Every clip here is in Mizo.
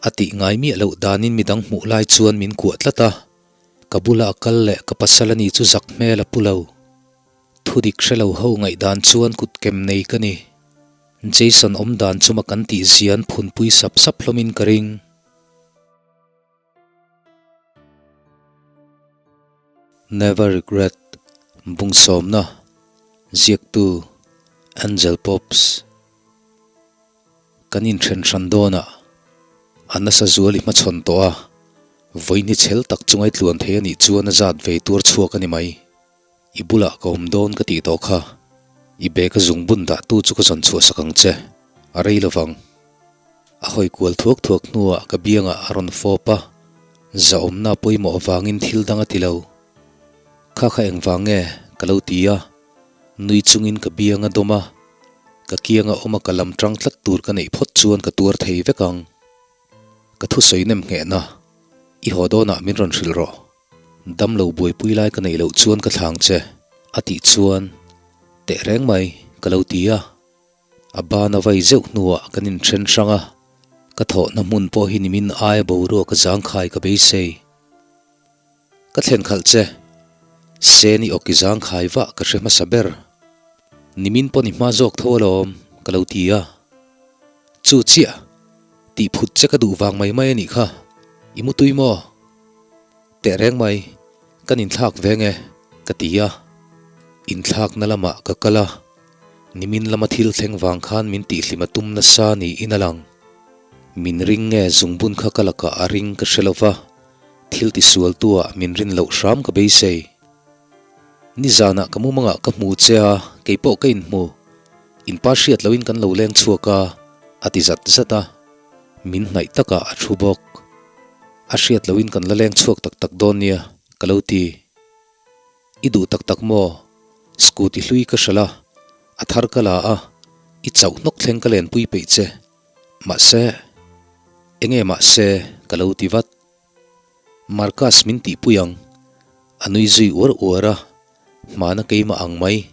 A tih ngai miah loh danin midang hmuh lai chuan min kuah tlat a, ka bula a kal leh ka pasal a ni chu zak hmel a pu lo. Thudik hre lo ho ngaihdan chuan kut kem nei ka ni. Jason awm dan chuma kan tih zian phunpui sap sap hlawmin ka ring. Never Regret, Bungsawmna, Ziaktu, Angel Pops. Kan inthen hran dawnah a nasa zual i hmachhawn tawh a, vawiin hi chhel tak chunga i tluan thei a nih chuan a zat vei tuar chhuak a ni mai. I bulah ka awm dawn ka tih tawh kha, i bag a zung bun dah tu chu ka zawn chhuah sak ang che, a rei lovang. A hawi kual thuak thuak hnuah ka biangah a rawn fawp a, zahawmna pawimawh avangin thil dang a ti lo. Kha kha engvang nge? ka lo ti a, nui chungin ka biang a dawm a, ka kianga awma ka lam tang tlat tur ka neih phawt chuan ka tuar thei vek ang. Ka thusawi nem nghehna, i haw dawnah min rawn hrilh rawh. Damlo buaipui lai ka neih loh chuan ka thlang che, a tih chuan, Tehreng mai, ka lo ti a. A ban a vai zeuh hnuah kan inthen hrang a, ka thawhna hmun pawh hi nimin aia boruak a zangkhai ka beisei. Ka thlen khalh che, Seni awki zangkhai vah ka hre hmasa ber. Nimin pawh ni hma zawk tho alawm, ka lo ti a. Chu chiah, tih phut che ka duh vang mai mai a nih kha, i mutui maw? Tehreng mai, kan inthlak ve nge? ka ti a. Inthlakna lamah ka kal a, nimin lama thil thleng vang khan min tihhlim a tum nasa niin a lang. Min ring nge zungbun kha ka lakah a ring ka hre lo va, thil tisualtu ah min rin loh hram ka beisei. Nizanah ka mumangah ka hmu che a, keipawh ka inhmu. Inpa hriat loin kan lo leng chhuak a, a ti zat zat a. Min hnaih takah a thu bawk. A hriat loin kan la leng chhuak tak tak dawn nia, ka lo ti. I duh tak tak maw? Scooty hlui ka hralh a, a thar ka la a, i chauh hnawk thleng ka lenpui peih che. Mahse, enge mahse, ka lo ti vat. Marcus min tihpui ang. A nui zui uar uar a, hmana keimah ang mai,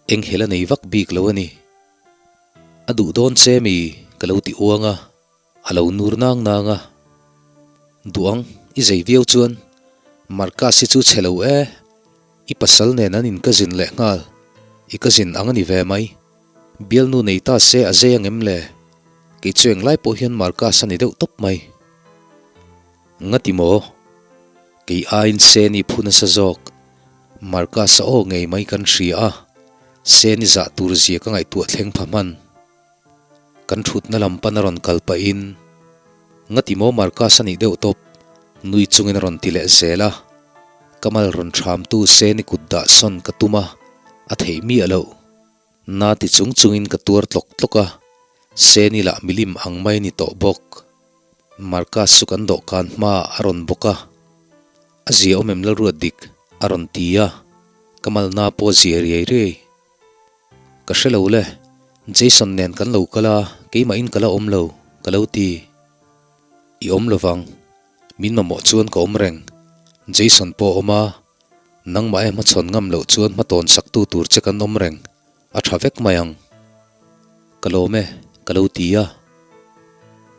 eng hel a nei vak bik lo a ni. A duh dawn che mi? ka lo ti uang a, a lo nur nang nang a. Duh ang, i zei viau chuan Marcus hi chu chhe lo e, i pasal nen an in cousin leh nghal, i cousin ang a ni ve mai. Bialnu nei ta se a zei ang em le? Kei chu englai pawh hian Marcus a ni deuh tawp mai. Ngati maw? Kei aiin Seni phu nasa zawk. Marcus-a aw ngei mai kan hria a, Seni zah tur zia ka ngaihtuah thleng pha hman. Kan thutna lam pan a rawn kal pahin, Ngati maw Marcus a nih deuh tawp? nui chungin a rawn ti leh zel a. Ka mal rawn thramtu Seni kut dah sawn ka tum a, a theih miah loh. Na ti chung chungin ka tuar tlawk tlawk a, Seni lah milim ang mai ni tawh bawk. Marcus chu kan dawhkan hmaah a rawn bawk a, A zia awm em Lalruat dik? a rawn ti a, ka malna pawh a zia riai riai. Ka hre lo le, Jason nen kan lo kal a, keimahin ka la awm lo, ka lo ti. I awm lovang, min mamawh chuan ka awm reng. Jason pawh a awm a, nangmah e hmachhawn ngam loh chuan hmatawn saktu tur che kan awm reng. A tha vek mai ang. Ka lawm e, ka lo ti a.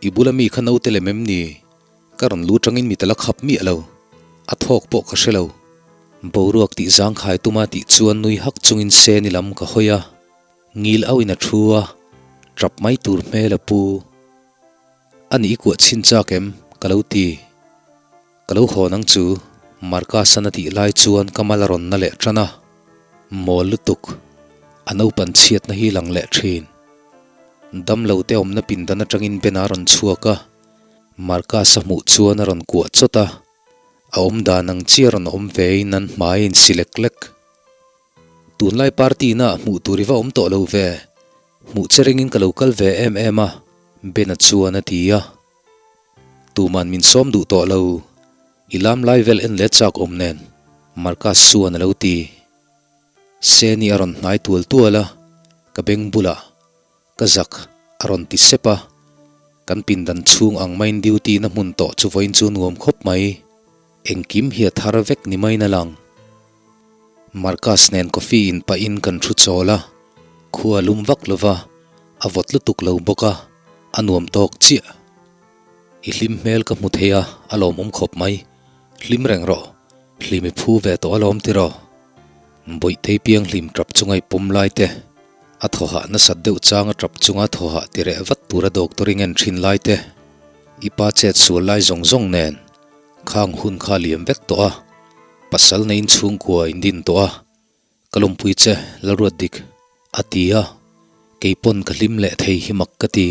I bula mi kha naute lem em ni? Ka rawn lu tangin mi tala khap miah lo. A thawk pawh ka hre lo. Boruak tih zangkhai tuma tih chuan nui hak chungin Seni lam ka hawi a. Ngil auin a thu a, tap mai tur hmel a pu. A nih i kuah chhin chak em? Ka lo ti. Ka lo hawn ang chu, Marcus-an a tih lai chuan ka mal a rawn na leh tan a. Mawl lutuk, a naupan chhiatna hi lang leh thin. Damlo te awmna pindan atangin Ben a rawn chhuak a, Marcus-a hmuh chuan a rawn kuah chawt a, a awm dan ang chi a rawn awm vein an hmai a insi lek lek. Tunlai party na hmuh tur i va awm tawh lo ve, hmuh che ringin ka lo kal ve em em a, Ben-a chuan a ti a. Tuman min sawm duh tawh lo, i lam lai vel en leh chak awm nen, Marcus chuan a lo ti. Seni a rawn hnai tual tual a, ka beng bulah ka zak a rawn ti sep a, kan pindan chhung ang maiin duty na hmun tawh chu vawiin chu nuam khawp mai, engkim hi a thar vek ni maiin a lang. Marcus nen coffee in pahin kan thu chawl a, khua lum vak lova, a vawt lutuk lo bawk a, a nuam tawk chiah. I hlim hmel ka hmu thei a, a lawmawm khawp mai. Hlim reng rawh, hlim i phu ve tawh alawm tiraw? Bawihtei piang hlim tap chunga i pawm lai te, a thawhah nasat deuh changa tap chunga thawhah ti reh vat tura doctor i ngen thin lai te, i pa chet sual lai zawng zawng nen khang hun kha liam vek tawh a, pasal neiin chhungkua in din tawh a, ka lawmpui che Lalruat dik, a ti a, keipawn ka hlim leh thei hi mak ka ti.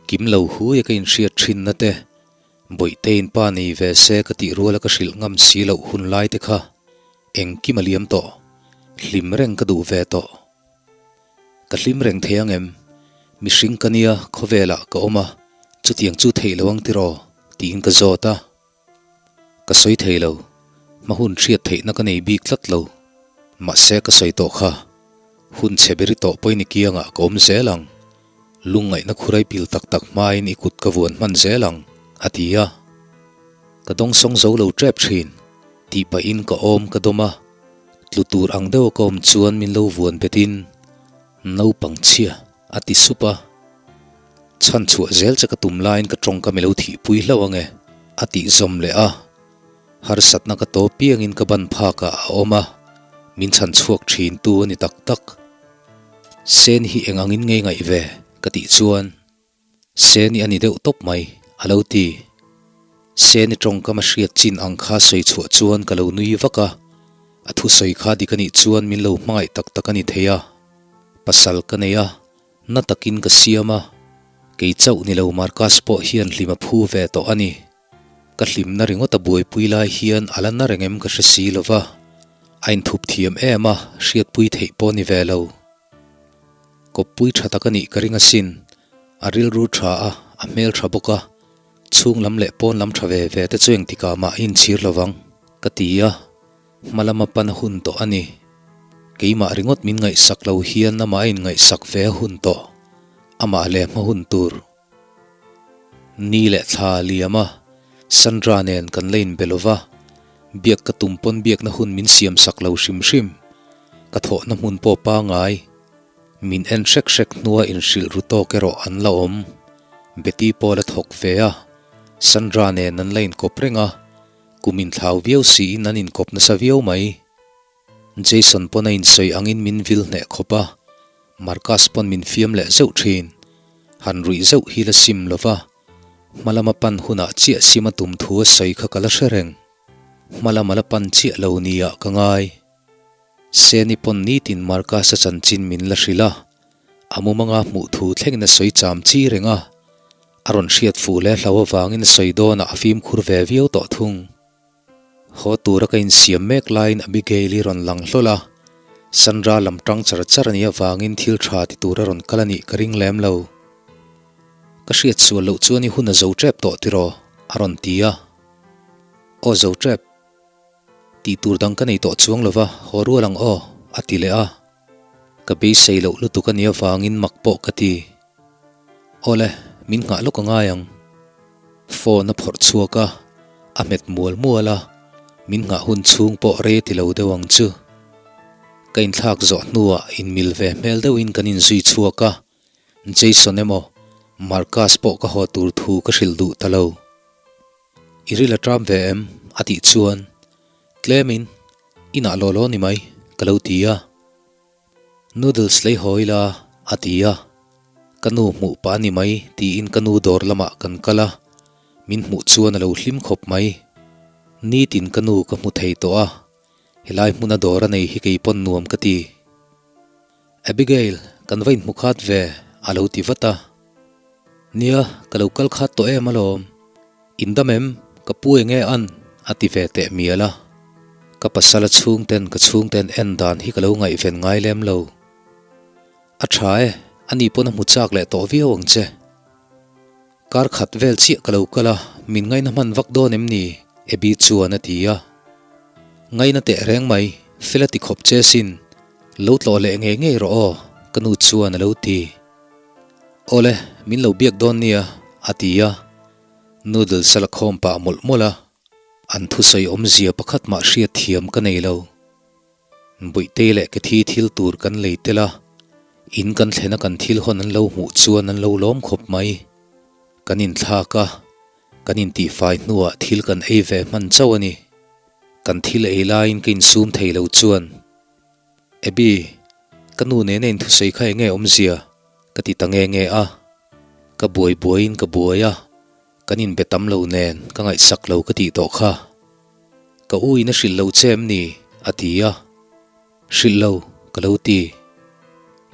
Kim lo hui a ka inhriat thinna te, Bawihteiin pa nei ve se ka tih ruala ka hrilh ngam si loh hun lai te kha engkim a liam tawh, hlim reng ka duh ve tawh. Ka hlim reng thei ang em? Mihring ka nia khawvelah ka awm a, chutiang chu theih lo ang tiraw? tiin ka zawt a. Ka sawi thei lo, hma hun hriat theihna ka nei bik tlat lo. Mahse ka sawi tawh kha, hun chhe beri tawh pawhin i kiangah ka awm zel ang. Lungngaihna khurai pil tak tak hmain i kut ka vuan hman zel ang, a ti a. Ka dawngsawng zo lo tep thin, tih pahin ka awm ka dawm a, tlu tur ang deuha ka awm chuan min lo vuan betin, Naupang chhia, a ti sup a. Chhan chhuah zel che ka tum laiin ka tawngkam i lo thihpui hlauh ange, a tih zawm leh a. Harsatna ka tawp piangin ka ban phakah a awm a, min chhan chhuak thin tu a ni tak tak. Sen hi eng angin ngei ngaih ve? ka tih chuan, Seni a ni deuh tawp mai, a lo ti. Seni tawngkam a hriat chin ang kha sawi chhuah chuan ka lo nui vak a, a thusawi kha dik a nih chuan min lo hmangaih tak tak a ni thei a. Pasal ka nei a, Na takin ka siam a, kei chauh ni lo Marcus pawh hian hlim a phu ve tawh a ni. Ka hlimna ringawt a buaipui lai hian a la na reng em ka hre si lo va, a inthup thiam em a, hriatpui theih pawh ni ve lo. Kawppui tha tak a nih ka ring asin, a rilru tha a, a hmel tha bawk a, chhung lam leh pawn lam tha ve ve te chu engtikah mah a inchhir lo vang, ka ti a. Hma lama pan a hun tawh a ni. Keimah ringawt min ngaihsak lo hian amah a inngaihsak ve a hun tawh. Amah leh hma hun tur. Ni leh thla a liam a, Sandra nen kan la inbe lo va, biak ka tum pawn biakna hun min siamsak lo hrim hrim. Ka thawhna hmun pawh pangai. Min en hrek hrek hnua inhrilh ru tawk erawh an la awm. Betty pawh la thawk ve a, Sandra nen an la inkawp reng a, Kum inthlau viau siin an inkawp nasa viau mai. Jason pawn a insawi angin min vil hneh khawp a, Marcus pawn min fiam leh zeuh thin. Han ruih zeuh hi la sim lo va, hma lama pan hunah chiah sim a tum thu a sawi kha ka la hre reng. Hma lama la pan chiah lo niah ka ngai. Seni pawn nitin Marcus-a chanchin min la hrilh a, a mumanga hmuh thu thlengin a sawi cham chi reng a, a rawn hriat fuh leh hlau avangin a sawi dawnah a fimkhur ve viau tawh thung. Haw tura ka insiam mek laiin Abigail-i rawn lang hlawl a, Sandra lam tang char char a nih avangin thil tha ti tura rawn kal a nih ka ring lem lo. Ka hriat sual loh chuan i hun a zo tep tawh tiraw? a rawn ti a. Aw zo tep. Tih tur dang ka nei tawh chuang lo va, haw rual ang aw, a ti leh a. Ka beisei loh lutuk a nih avangin mak pawh ka ti. Awle, min nghah lawk a ngai ang. Phone a phawrh chhuak a, a hmet mual mual a, min nghah hun chhung pawh rei ti lo deuh ang chu. Ka inthlak zawh hnuah inmil ve hmel deuhin kan inzui chhuak a, Jason emaw Marcus pawh ka haw tur thu ka hrilh duh ta lo. I ril a ṭam ve em? a tih chuan tlemin inah law law ni mai ka lo ti a. Noodles lei haw ila a ti a. Ka nu hmuh pah a ni mai tiin ka nu dawr lamah kan kal a, min hmuh chuan a lo hlim khawp mai. Nitin ka nu ka hmu thei tawh a, helai hmuna dawr a nei hi kei pawn nuam ka ti. Abigail, kan va inhmu khat ve, a lo ti vat a. Nia, ka lo kal khat tawh em alawm. In dam em? Ka pu eng nge an? a ti ve teh mial a. Ka pasal a chhungten ka chhungten en dan hi ka lo ngaihven ngai lem lo. A tha e, ani pawn a hmu chak leh tawh viau ang che. Kar khat vel chiah ka lo kal a, min ngaina hman vak dawn em ni? Abby chuan a ti a. Ngaina teh reng mai, fel a ti khawp che sin. Lo tlawh leh ngei ngei rawh aw, ka nu chuan a lo ti. Awle, min lo biak dawn nia, a ti a. Noodles a la khawm pah mawlh mawlh a. An thusawi awmzia pakhat mah hriat thiam ka nei lo. Buihtei leh Kethi thil tur kan lei tel a, in kan thlena kan thil hawn an lo hmuh chuan an lo lawm khawp mai. Kan inthlak a. Kan intihfai hnuah thil kan ei ve hman chauh a ni. Kan thil ei laiin ka insum thei lo chuan, Abby, ka nu nena inthusawi kha enge awmzia? ka ti ta nge nge a. Ka buai buaiin ka buai a, kan inbe tam lo nen ka ngaihsak lo ka tih tawh kha. Ka u in a hrilh lo che em ni? a ti a. Hrilh lo, ka lo ti.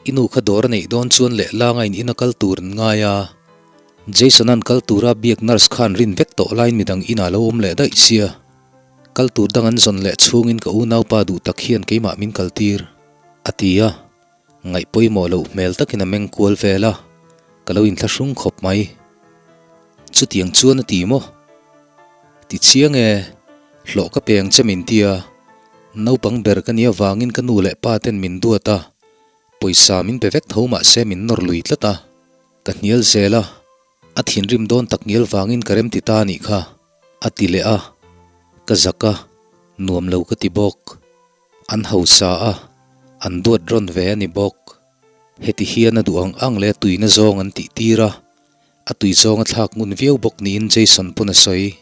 I nu kha dawr a neih dawn chuan lehlang a in ina kal tur an ngai a. Jason-a'n kal tura biak nurse khan rin vek tawh laiin midang inah lo awm leh daih sia. Kal tur dang an zawn leh chhungin ka unaupa duh tak hian keimah min kal tir, a ti a. Ngaih pawimawh loh hmel takin a meng kual vel a, ka lo inthlahrung khawp mai. Chutiang chuan a ti maw? Ti chiang e, hlawh ka peng che min tia, naupang ber ka nih avangin ka nu leh pa ten min duat a, pawisa min pe vek tho mahse min nawr lui tlat a, ka hnial zel a, a thinrim dawn tak ngial vangin ka remti ta a nih kha, a ti leh a, ka zak a, nuam lo ka ti bawk. An hausa a, an duat rawn ve a ni bawk. Heti hian a duh ang ang leh a tuina zawng an tih tir a, a tui zawng a thlak ngun viau bawk niin Jason pawn a sawi.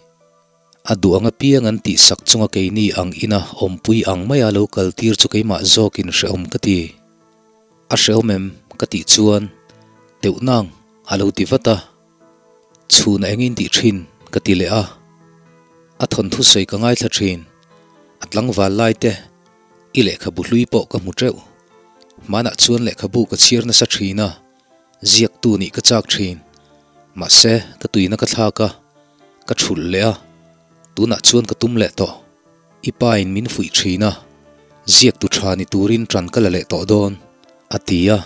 A duh ang apiang an tih sak chunga keini ang ina awmpui ang maia lo kal tir chu keimah zawkin hrehawm ka ti. A hrehawm em? ka tih chuan, Teuh nang, a lo ti vat a. Chhun a engin tih thin ka ti leh a, a thawnthu sawi ka ngaithla thin, a tlangval lai te i lehkhabu hlui pawh ka hmu teuh. Hmanah chuan lehkhabu ka chhiar nasa thin a, ziaktu nih ka chak thin. Mahse, ka tuina ka thlak a, ka thulh leh a, tunah chuan ka tum leh tawh. I pa in min fuih thin a, ziaktu tha ni turin tan ka la leh tawh dawn, a ti a,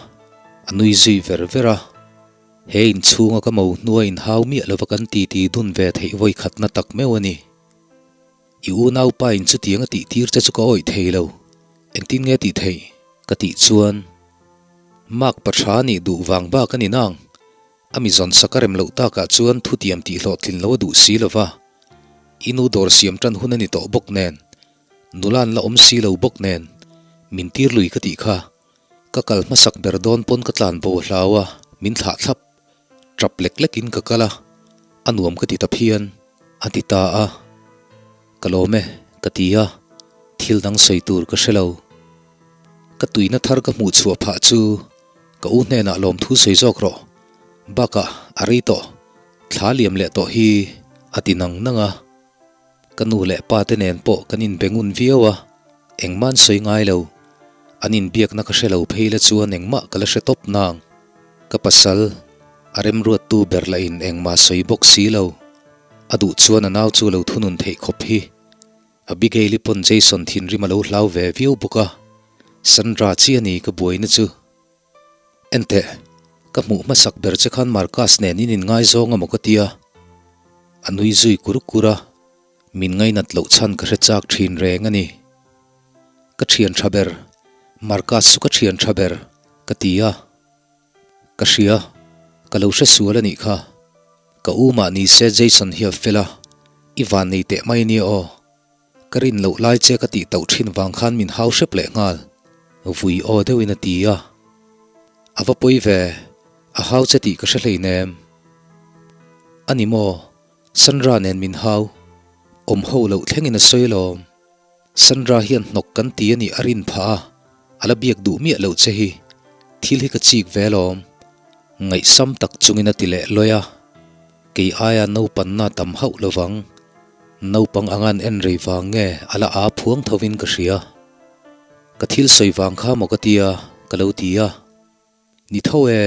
a nui zui ver ver a. He inchhunga ka mo hnua inhau miah lova kan titi dun ve theih vawi khatna tak meuh a ni. I unaupa in chutiang a tih tir che chu ka awih thei lo. Engtin nge tih theih? Ka tih chuan, Mark pa tha nih duh vang bak a ni nang. A mi zawn sak a rem loh takah chuan thutiam tih hlawhtlin lo a duh si lova. I nu dawr siam tan hun a ni tawh bawk nen, nula an la awm si lo bawk nen, min tir lui ka tih kha. Ka kal hmasak ber dawn pawn ka tlan bo hlau a, min thlah thlap. Tap lek lek in ka kal a, a nuam ka ti ta phian, a ti ta a. Ka lawm e, ka ti a, thil dang sawi tur ka hre lo. Ka tuina thar ka hmuh chhuah phah chu ka u hnenah lawmthu sawi zawk rawh, bakah a rei tawh, thla liam leh tawh hi, a ti nang nang a. Ka nu leh pa te nen pawh kan inbe ngun viau a, engmah an sawi ngai lo. An inbiakna ka hre lo phei la chuan engmah ka la hre tawp nang. Ka pasal, a remruattu ber lahin engmah sawi bawk si lo. A duh chuan a nau chu lo thunun theih khawp hi. Abigail-i pawn Jason thinrim a lo hlau ve viau bawk a, Sandra chiah a ni ka buaina chu. Enteh, ka hmuh hmasak ber che khan Marcus nen in inngaizawng amaw ka tia. A nui zui kur kur a, min ngainat loh chhan ka hre chak thin reng a ni. Ka thian tha ber, Marcus chu ka thian tha ber, ka ti a. Ka hria, ka lo hre sual a nih kha. Ka u mah ni se Jason hi a fel a, i van nei teh mai nia aw. Ka rin loh lai che ka tih tauh thin vang khan min hau hrep leh nghal, vui aw deuhin a ti a. A va pawi ve, a hau che tih ka hre hleinem. A ni maw, Sandra nen min hau, awm ho loh thlengin a sawi alawm. Sandra hian hnawk kan ti a nih a rin phah a, a la biak duh miah loh che hi, thil hi ka chik ve alawm. Ngaihsam tak chungin a ti leh lawi a. Kei aia naupanna tam hauh lovang. Naupang anga an en rei vang nge a la aa phuang thovin ka hria. Ka thil sawi vang kha maw ka tia, ka lo ti a. Ni tho e,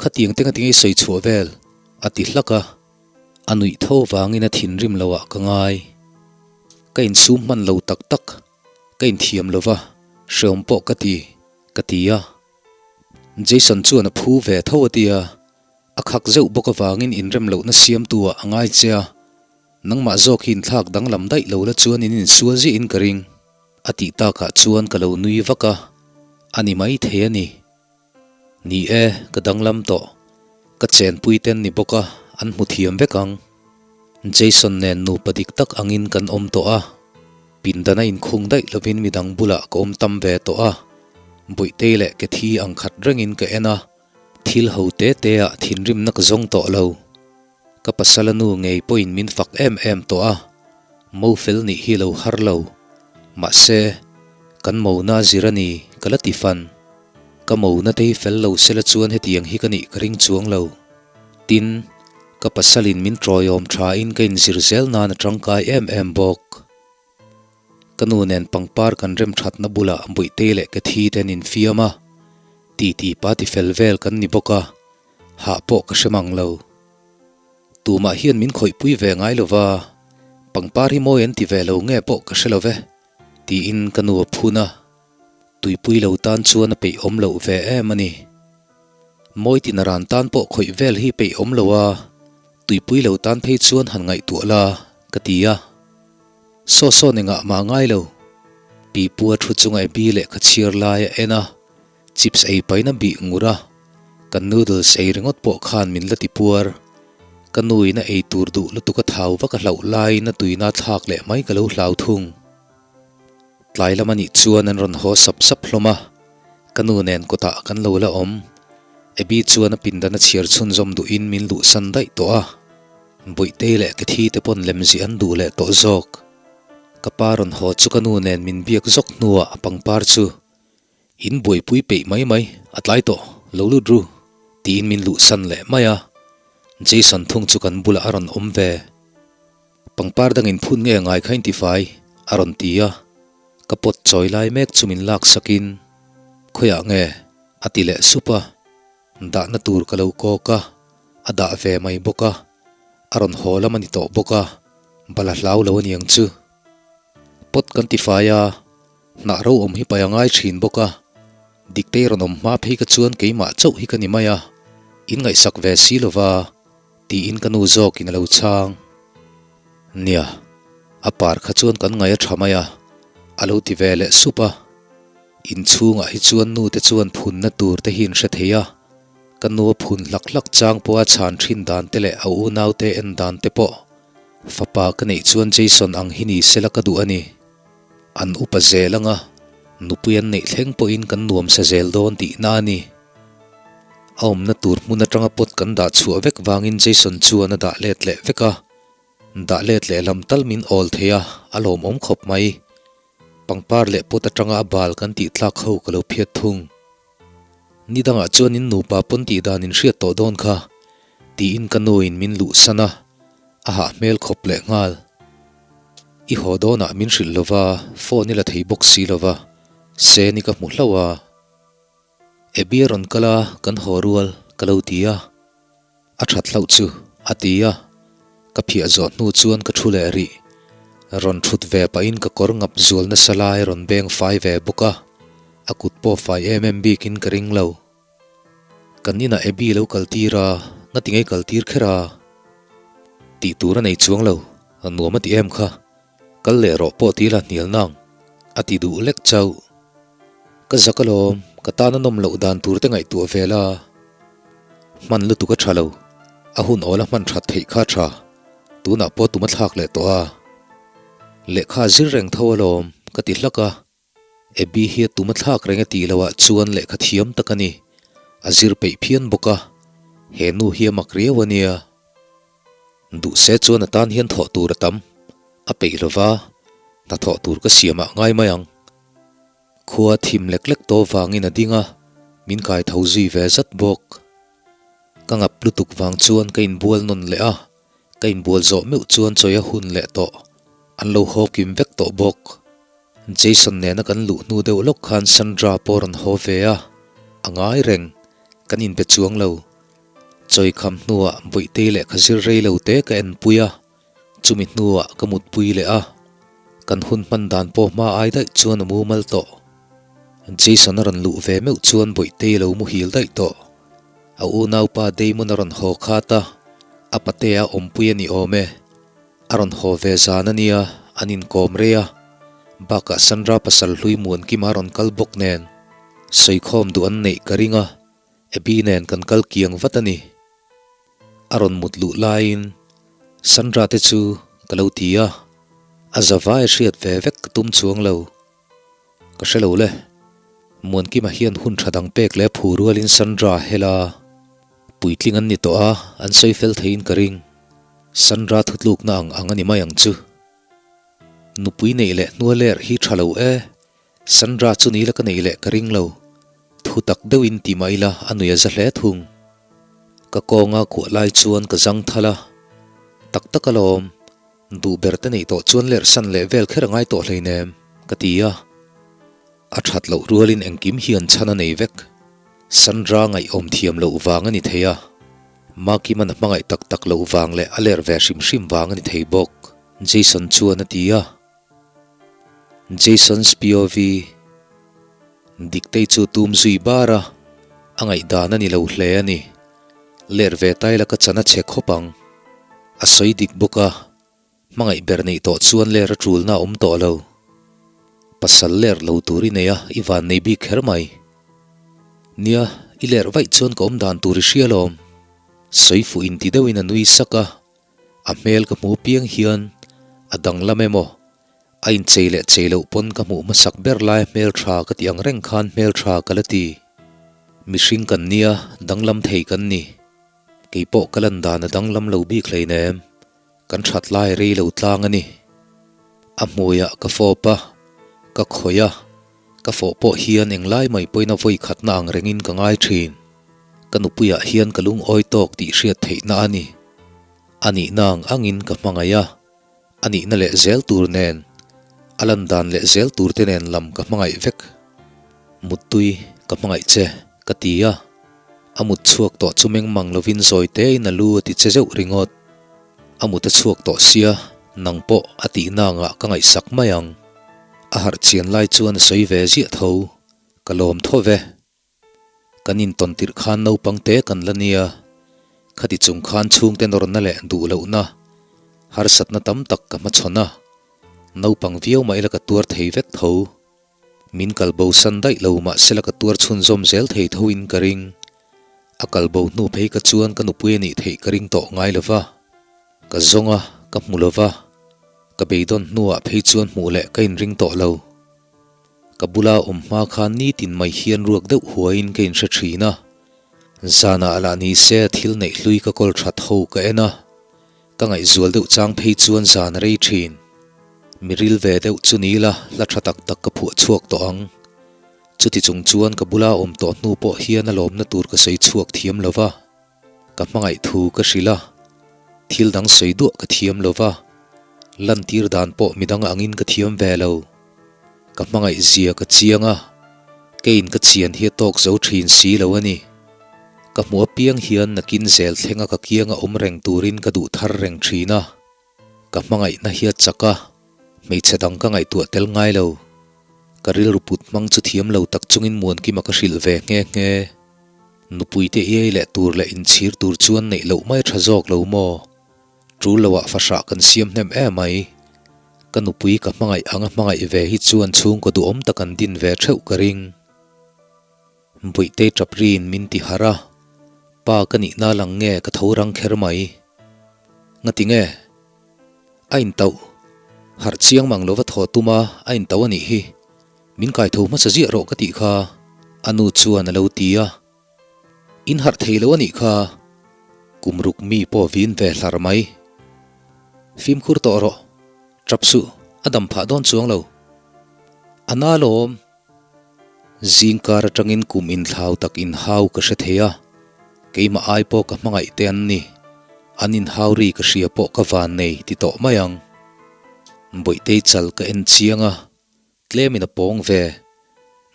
khatiang te ngatinge i sawi chhuah vel, a ti hlak a. A nuih tho vangin a thinrim lo ah ka ngai. Ka insum hman lo tak tak, ka inthiam lo va, hreawm pawh ka ti, ka ti a. Jason chuan a phu ve tho a tia. A khak zeuh bawk avangin inrem lohna siamtu ah a ngai che a, nangmah zawk hi inthlak danglam daih lo la chuan in insual ziahin ka ring. A tih takah chuan ka lo nui vak a, a ni mai thei a ni. Ni e, ka danglam tawh. Ka chenpui ten ni bawk a, an hmu thiam vek ang. Jason nen nupa dik tak angin kan awm tawh a, pindana inkhung daih lovin midang bulah ka awm tam ve tawh a, Bawihtei leh Kethi ang khat rengin ka en a, Thil ho te te ah thinrimna ka zawng tawh lo. Ka pasala nu ngei pawhin min fak em em tawh a, mo fel nih hi lo har lo. Mahse, kan mona zir a ni ka la ti fan. Ka mona te hi fel lo sela chuan hetiang hi ka nih ka ring chuang lo. Tin, ka pasalin min tawiawm thain ka inzir zel nan a tangkai em em bawk. Ka nu nen pangpar kan rem thatna bulah Buihtei leh Kathy te an infiam a, titi pa ti fel vel kan ni bawk a, hah pawh ka hre mang lo. Tumah hian min khawihpui ve ngai lo va, pangpar hi mawi an ti ve lo nge pawh ka hre lo ve, tiin ka nu a phun a, tuipui lo tan chuan a peih awm loh ve em a ni. Mawi tina ran tan pawh khawih vel hi peih awm lo a, tuipui lo tan phei chuan han ngaihtuah la, ka ti a. Saw saw engah mah ngai lo. Pipua thu chunga Abby lehkha chhiar lai a en a, chips ei pain a bih ngur a, kan noodles ei ringawt pawh khan min la ti puar. Ka nu in a ei tur duh lutuk a thau vak a hlauh laiin a tuina thlak leh mai ka lo hlau thung. Tlai lam anih chuan an rawn haw sap sap hlawm a, ka nu nen kawtah kan lo la awm. Abby chuan a pindan a chhiar chhunzawm duhin min luhsan daih tawh a. Buihtei leh Kathy te pawn lemzih an duh leh tawh zawk. Ka pa rawn haw chu ka nu nen min biak zawk hnuah a pangpar chu in buaipui peih mai mai, a tlai tawh, lo lut ru, tiin min luhsan leh mai a. Jason thung chu kan bulah a rawn awm ve. Pangpar dangin phun nge ngai kha intifai, a rawn ti a. Ka pot chawi lai mek chu min laksakin, Khawiah nge? a ti leh sup a. Dahna tur ka lo kawk a, a dah ve mai bawk a, a rawn haw lam a ni tawh bawk a, bala hlau lo a niang chu. Pot kan ti fai a, hnah ro awm hi pai a ngai thin bawk a, Diktei rawn awm hma phei ka chuan keimah chauh hi ka ni mai a, in ngaihsak ve si lo va, tiin ka nu zawkin a lo chhang. Nia, a par kha chuan kan ngaih a tha mai a, a lo ti ve leh sup a. Inchhungah hi chuan nu te chuan phunna tur te hi an hre thei a, ka nu a phun hlak hlak chang pawha chhan thin dan te leh a unaute en dan te pawh fapa ka neih chuan Jason ang hi ni sela ka duh a ni. An upa zel anga nupui an neih thleng pawhin kan nuam sa zel dawn tihna a ni. A awmna tur hmun atanga pot kan dah chhuah vek vangin Jason chuan a dah let leh vek a, dah let leh lam tal min awl thei a, a lawmawm khawp mai. Pangpar leh pot atanga a bal kan tih tlak ho ka lo phiat thung. Ni dangah chuan in nupa pawn tih dan in hriat tawh dawn kha, tiin ka nu in min luhsan a, a hah hmel khawp leh nghal. I haw dawnah min hrilh lova, phone i la thei bawk si lova, Seni ka hmu hlauh a. Abby a rawn kal a, kan haw rual, ka lo ti a. A that hlauh chu, a ti a. Ka phiah zawh hnu chuan ka thu leh rih. Rawn thut ve pahin ka kawr ngap zual nasa lai rawn beng fai ve bawk a, a kut pawh fai em em bikin ka ring lo. Kan inah Abby lo kal tir a, ngati ngei kal tir kher a? Tih tur a nei chuang lo, nuam a ti em kha. Kal leh rawh pawh ti la hnial nang, a ti duh lek chauh. Ka zak alawm, ka tan a nawm loh dan tur te ngaihtuah ve la. Hman lutuk a tha lo, a hun awl a hman that theih kha a tha, tunah pawh tum a thlak leh tawh a. Lehkha a zir reng tho alawm, ka ti hlak a. Abby hi a tum a thlak reng a tih loh ah chuan lehkha thiam tak a ni, a zir peih phian bawk a, he nu hi a mak riau a nia. Duh se chuan a tan hian thawh tur a tam, a peih lo va, hnathawh tur ka siam ah ngai mai ang. Khua thim lek lek tawh vangin a ding a, min kai tho zui ve zat bawk. Ka ngap lutuk vang chuan ka inbual nawn leh a, ka inbual zawh meuh chuan chawi a hun leh tawh, an lo haw kim vek tawh bawk. Jason nena kan luh hnu deuh lawk khan Sandra pawh rawn haw ve a, a ngai reng, kan inbe chuang lo. Chawi kham hnuah Bawihtei lehkha zir rei lo te ka enpui a, Chumi hnuah ka mutpui leh a, kan hun hman dan pawh hma ai daih chuan a mumal tawh. Jason a rawn luh ve meuh chuan Bawihtei a lo muhil daih tawh. A unaupa Damon a rawn haw khat a, a patea awmpui a ni awm e. A rawn haw ve zan a nia, an inkawm rei a. Bakah Sandra pasal hlui Muankima a rawn kal bawk nen, sawikhawm duh an neih ka ring a, Abby nen kan kal kiang vat a ni. A rawn mut luh laiin Sandra te chu ka lo ti a, a zavai hriat ve vek ka tum chuang lo. Ka hre lo le, Muankima hian hun tha dang pek leh phu rualin Sandra hela puitling an ni tawh a, an sawi fel theiin ka ring. Sandra thutlukna ang ang a ni mai ang chu. Nupui neih leh hnua ler hi tha lo e, Sandra chu ni la ka neih leh ka ring lo. Thu tak deuhin ti mah ila a nui a za hle thung. Ka kawnga kuah lai chuan ka zang thal a, Tak tak alawm, duh ber te neih tawh chuan lerh san leh vel kher a ngai tawh hleinem, ka ti a. A that loh rualin engkim hian chhan a nei vek. Sandra ngaihawm thiam loh vang a ni thei a, Makiman a hmangaih tak tak loh vang leh a ler ve hrim hrim vang a ni thei bawk, Jason chuan a ti a. Jason's POV Diktei chu tum zui bar a, a ngaihdan a ni lo hle a ni. Ler ve tai la ka chan a che khawp ang. A sawi dik bawk a, hmangaih ber neih tawh chuan ler a tulna a awm tawh lo. Pasal ler lo tur i nei a, i van nei bik kher mai. Nia, i ler vaih chuan ka awm dan tur i hria lawm. Sawi fuh inti deuhin a nui sak a, A hmel ka hmu piang hian a danglam emaw, a inchei leh chei loh pawn ka hmuh hmasak ber laia hmeltha ka tih ang reng khan hmeltha ka la ti. Mihring kan nia, danglam thei kan ni. Kei pawh ka lan dan a danglam lo bik hleinem, kan that lai rei lo tlang a ni. A hmuiah ka fawp a, ka khawih a, ka fawh pawh hian englai mai pawhin a vawi khatna ang rengin ka ngai thin. Ka nupuiah hian ka lungawi tawk tih hriat theihna a ni. A nihna ang angin ka hmangaih a, a nihna leh zel tur nen, a lan dan leh zel tur te nen lam ka hmangaih vek. Muttui, ka hmangaih che, ka ti a. A mut chhuak tawh chu meng mang lovin zawi tein a lu a ti che zeuh ringawt. A mut a chhuak tawh sia, nang pawh a tihna angah ka ngaihsak mai ang. A harh chian lai chuan a sawi ve ziah tho, ka lawm tho ve. Kan intawn tirh khan naupang te kan la nia, khati chung khan chhungte nawrna leh duh lohna, harsatna tam tak ka hmachhawn a, naupang viau mah ila ka tuar thei vek tho. Min kalbo san daih lo mahsela ka tuar chhunzawm zel thei tho in ka ring. A kalbo hnu phei ka chuan ka nupui a nih theih ka ring tawh ngai lo va. Ka zawng a, ka hmu lo va, ka beidawn hnuah phei chuan hmuh leh ka inring tawh lo. Ka bula awm hma khan nitin mai hian ruak deuh huaiin ka inhre thin a, zanah lah ni se thil neih hlui ka kawl that ho ka en a, ka ngaihzual deuh chang phei chuan zan a rei thin. Mi ril ve deuh chu ni la hla tha tak tak ka phuah chhuak tawh ang. Chuti chung chuan ka bula awm tawh hnu pawh hian a lawmna tur ka sawi chhuak thiam lo va. Ka hmangaih thu ka hrilh a, thil dang sawi duah ka thiam lo va, lantir dan pawh midang angin ka thiam ve lo. Ka hmangaih zia ka chiang a, keiin ka chian hi a tawk zo thin si lo a ni. Ka hmuh apiang hian nakin zel thlenga ka kianga awm reng turin ka duh thar reng thin a. Ka hmangaihna hi a chak a, hmeichhe dang ka ngaihtuah tel ngai lo. Ka rilru put hmang chu thiam lo tak chungin Muankima ka hrilh ve nghe nghe. Nupuite iai leh tur leh inchhir tur chuan neih loh mai tha zawk lo maw? Tul loah fahrah kan siam hnem em mai. Ka nupui ka hmangaih anga hmangaih ve hi chuan chhungkaw duhawm tak an din ve theuh ka ring. Buihtei tap riin min ti harh a, pa ka nihna lang nge ka tho rang kher mai. Ngati nge? A intauh. Harh chiang mang lova thaw tum a, a intauh a nih hi. Min kai tho hmasa ziah rawh ka tih kha, a nu chuan a lo ti a. In harh thei lo a nih kha, kum ruk mi pawh vin ve hlar mai. Fimkhur tawh rawh, tap suh, a dam phah dawn chuang lo. A na lawm. Zingkar atangin kum inthlau tak inhau ka hre thei a, keimah ai pawh ka hmangaih te an ni. An inhau ri ka hria pawh ka van nei ti tawh mai ang. Bawihtei chal ka en chiang a, tlemin a pawng ve.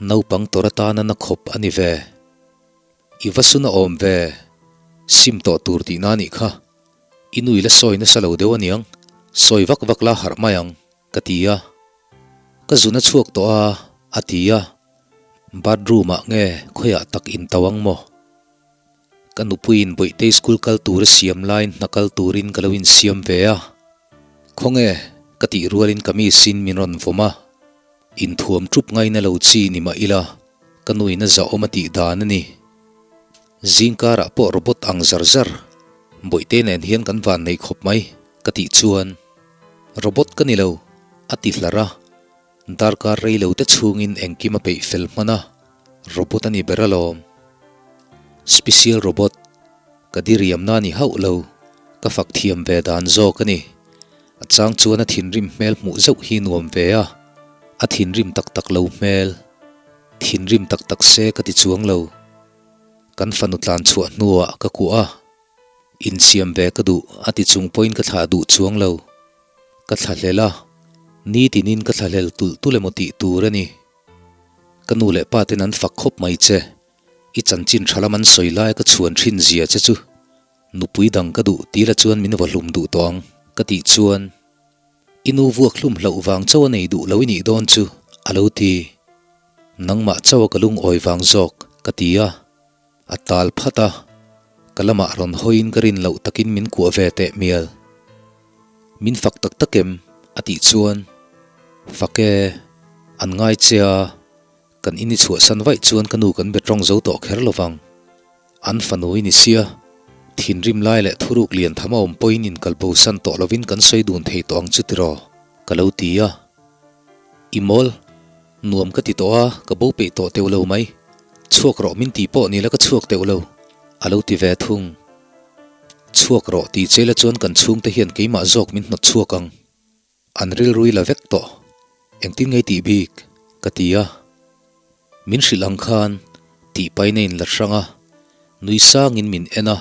Naupang tawrh atana na khawp a ni ve. I va sun a awm ve, sim tawh tur tihna a nih kha. I nui la sawi nasa lo deuh aniang, sawi vak vak la harh mai ang, ka ti a. Ka zun a chhuak tawh a, a ti a. Bathroom ah nge khawiah tak in tau ang maw? Ka nupuiin Bawihtei school kal tur a siam laiin hna kal turin ka lo insiam ve a. Khawnge? Ka tih rualin kamis in min rawn vawm a. Inthuam ṭup ngaina lo chi ni mah ila, ka nuin a zahawm a tih dan a ni. Zingkarah pawh robot ang zar zar, Bawihtei nen hian kan van nei khawp mai, ka tih chuan, Robot ka ni lo, a ti hlar a. Darkar rei lo te chhungin engkim a peih fel hman a, robot a ni ber alawm. Special robot, ka diriamna a ni hauh lo, Ka fak thiam ve dan zawk a ni. A chang chuan a thinrim hmel hmuh zauh hi nuam ve a, a thinrim tak tak lo hmel. Thinrim tak tak se ka ti chuang lo. Kan fanu tlan chhuah hnuah ka kuah a, insiam ve ka duh a ti chung pawhin ka thlah duh chuang lo. Ka thlahlel a, nitinin ka thlahlel tulh tulh emaw tih tur a ni. Ka nu leh pa ten an fak khawp mai che, i chanchin tha lam an sawi lai ka chhuan thin zia che chu nupui dang ka duh ti la chuan min va hlum duh tawh ang ka tih chuan i nu vuak hlum hlauh vang chauh a nei duh lo i nih dawn chu a lo ti. Nangmah chauh a ka lungawi vang zawk ka ti a, a tal phat a, ka lamah rawn hawiin ka rin loh takin min kuah ve teh mial. Min fak tak tak em? a tih chuan Fak e, an ngai che a, kan in i chhuahsan vaih chuan ka nu kan be tawng zo tawh kher lovang. An fanu i ni sia, thinrim lai leh thuruk lian tham a awm pawhin inkalbosan tawh lovin kan sawi dun thei tawh ang chu tiraw? ka lo ti a. I mawl, nuam ka ti tawh a, ka bo peih tawh teuh lo mai. Chhuak rawh min tih pawh ni la ka chhuak teuh lo, a lo ti ve thung. Chhuak rawh tih che la chuan kan chhungte hian keimah zawk min hnawt chhuak ang. An rilrui la vek tawh. Engtin ngei tih bik? ka ti a. Min hrilh ang khan tih pain a inla hrang a, nui sangin min en a.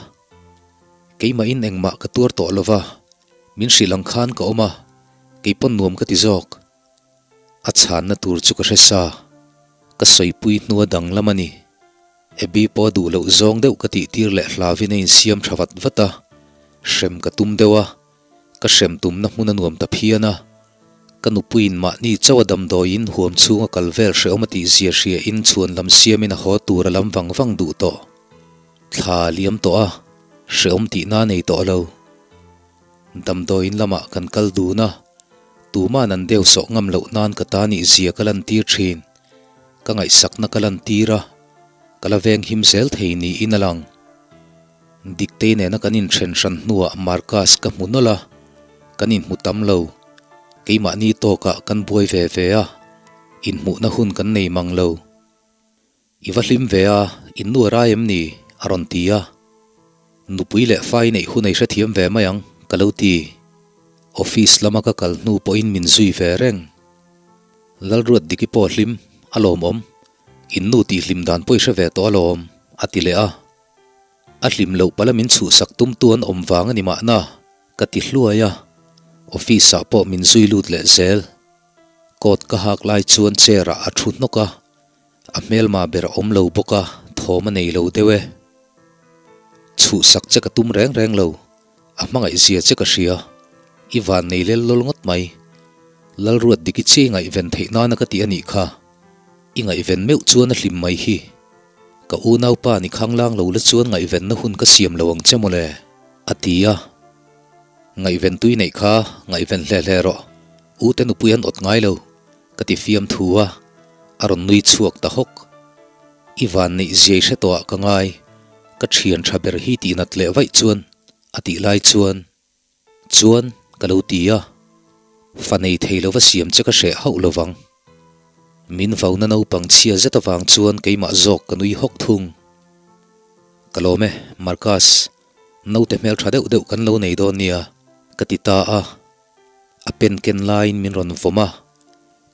Keimahin engmah ka tuar tawh lo va, min hrilh ang khan ka awm a, kei pawn nuam ka ti zawk. A chhanna tur chu ka hre sa, ka sawipui hnua danglam a ni. Abby pawh a duh loh zawng deuh ka tih tir leh hlavin a insiam tha vat vat a, hrem ka tum deuh a, ka hrem tumna hmun a nuam ta phian a. Ka nupuiin mahni chauh a damdawiin huam chhunga kal vel hrehawm a tih zia hria in chhuan lam siamin a haw tur a lam vang vang duh tawh. Thla a liam tawh a, hrehawm tihna a nei tawh lo. Damdawiin lamah kan kal dun a, tuma'n an deu sawh ngam loh nan ka ta nih zia ka lantir thin. Ka ngaihsakna ka lantir a, ka la veng him zel thei niin a lang. Diktei nena kan inthen hran hnuah Marcus ka hmu nawlh a, kan inhmu tam lo. Keimahni tawkah kan buai ve ve a, inhmuhna hun kan nei mang lo. I va hlim ve a, in nu a rai em ni? a rawn ti a. Nupui leh fa i neih hun ei hrethiam ve mai ang, ka lo ti. Office lama ka kal hnu pawhin min zui ve reng. Lalruat Diki pawh hlim, a lawmawm. In nu tih hlim dan pawh i hre ve tawh alawm, a ti leh a. A hlim loh pala min chhuhsak tumtu an awm vang a ni mahna, ka ti hluai a. Office-ah pawh min zui lut leh zel. Coat ka hak lai chuan chair-ah a thu hnawk a. A hmelma ber a awm lo bawk a, thawm a nei lo deuh e. Chhuhsak che ka tum reng reng lo, a hmangaih zia che ka hria. I van nei lel lawl ngawt mai. Lalruat dik i chi ngaihven theih nana ka ti a nih kha. I ngaihven meuh chuan a hlim mai hi. Ka unaupa ni khanglang lo la chuan ngaihvenna hun ka siam lo ang che mawle, a ti a. Ngaihven tui neih kha ngaihven hle hle rawh, u te nupui an awt ngai lo. Ka ti fiam thu a, a rawn nui chhuak ta hawk. I van neih ziai hre tawh ah ka ngai, ka thian tha ber hi tih nat leh vaih chuan a tih lai chuan, chuan ka lo ti a, fa nei thei lova siam che ka hreh hauh lovang. Min vauna naupang chhia zet avang chuan keimah zawk ka nui hawk thung. Ka lawm e, Marcus, naute hmeltha deuh deuh kan lo nei dawn nia, ka ti ta a. A pen ken laiin min rawn vawm a,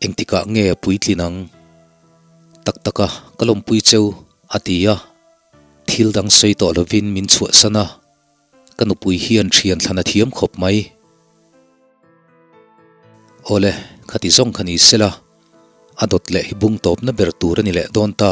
engtikah nge a puitlin ang? Tak taka ka lawmpui cheu, a ti a. Thil dang sawi tawh lovin min chhuahsan a, ka nupui hian thian thlan a thiam khawp mai. Awle, khati zawng kha ni sela, a dawt leh hi bung tawpna ber tur a ni leh dawn ta.